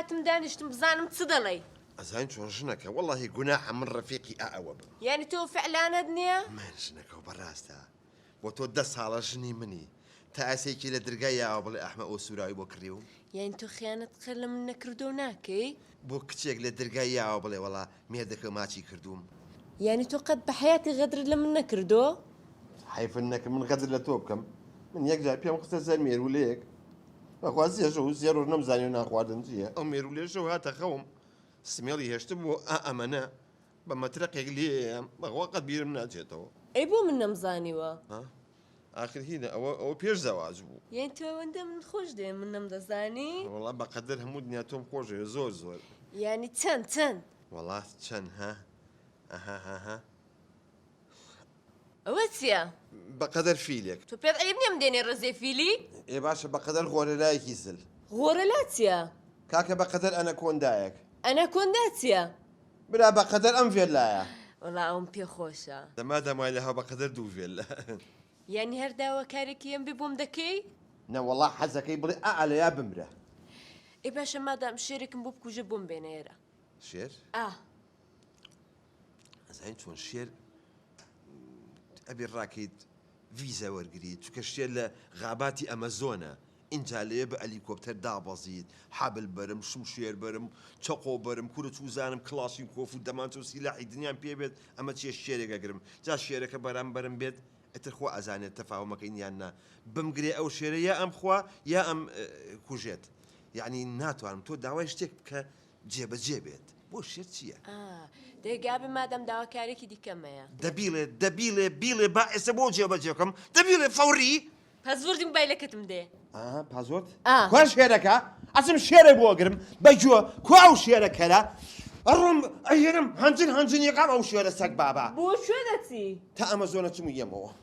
هاتم دانیشتم بزانم چ دەڵێی. ئەزانی چۆن ژنەکە وەڵاهی گوناحە من ڕەفیقی ئا ئەوە بم. یانی تۆ فعلانەت نیە؟ من ژنەکەو بەڕاستە بۆ تۆ دە ساڵە ژنی منی تا ئێستا یەکی لە درگای یاوە بڵێ ئەحمە ئەو سوراوی بۆ کڕیوم. یانی تۆ خیانەت قەت لە من نەکردوە و ناکەی؟ بۆ کچێک لە درگای یاوە بڵێ وەڵا مێردەکەو ماچی کردووم. یانی تۆ قەت بە حەیاتی غەدرت لە من نەکردوە؟ حەیفت نەکرد من غەدر لە تۆ بکەم؟ من یەک جار پێم خستە سەر مێروولەیەک بەخوا سێ شەو و سێ ڕۆژ نەمزانیوە نان خواردن چییە. ئەو مێروولەیە شەو هاتە خەوم سمێڵی هێشتبوو ئا ئەمەنە بە مەترەقێک لێیەم بەخوا قەت بیرم ناچێتەوە. ئەی بۆ من نەمزانیوە؟ ها ئاخر هینە ئەوە ئەوە پێش زەواج بوو. یانی تۆ ئەوەندە من خۆش دەوێ من نەمدەزانی؟ وەڵا بەقەدەر هەموو دنیا تۆم خۆش دەوێ زۆر زۆر. یانی چەند چەند؟ وەڵا چەند ها ئەها ها. ئەوە چیە؟ بەقەدەر فیلێک. تۆ پێت عەیب نیە من دێنێ ڕێزێ فیلی؟ ئێ باشە بەقەدەر غۆرەلایەکی زل. غۆرەلا چیە؟ کاکە بەقەدەر ئەنەکۆندایەک. ئەنەکۆندا چیە؟ برا بەقەدەر ئەم ڤێلایە. وەڵا ئەوم پێ خۆشە. دە مادام وای لەها بەقەدەر دوو ڤێلا. یانی هەر داواکارێکی ئەم بێ بۆم دەکەی؟ نەوەڵا حەزەکەی بڵێ ئا ئەلەیا بمرە. ئێ باشە مادام شێرێکم بۆ بکوژە بۆم بێنە ئێرە. شێر؟ ئا. ئەزانی چۆن شێر ئەبێ ڕاکەیت ڤیزە وەرگریت چونکە شێر لە غاباتی ئەمەزۆنە ئینجا لەوێ بە ئەلیکۆپتەر دابەزیت حەبل بەرم شمشێر بەرم چەقۆ بەرم کورە چوزانم کڵاشینکۆف و دەمانچە و سیلاحی دنیام پێ بێت ئەمە چیە شێرێک ئەگرم جا شێرەکە بەرامبەرم بێت ئیتر خوا ئەزانێت تەفاهومەکەین یان نا بمگرێ ئەو شێرە یا ئەم خوا یا ئەم کوژێت یعنی ناتوانم تۆ داوای شتێک بکە جێبەجێ بێت بۆ شێر چییە؟ ئا دەی گابی مادام داواکاریەکی دیکەم هەیە. دە بیڵێ دە بیڵێ بیڵێ با ئێستا بۆ جێبەجێ بکەم دە بیڵێ فەوری. پاسپۆرتی موبایلەکەتم دێ. ئا پاسپۆرت؟ ئا. کوا شێرەکە؟ ئەچم شێرێک بۆ ئەگرم بە گوێ کوا ئەو شێرە کەرە؟ ئەڕۆم ئەهێنم هەنجن هەنجن یەکام ئەو شێرە سەگ بابە. بۆ کوێ دەچی؟ تا ئەمەزۆن ئەچم و یەمەوە.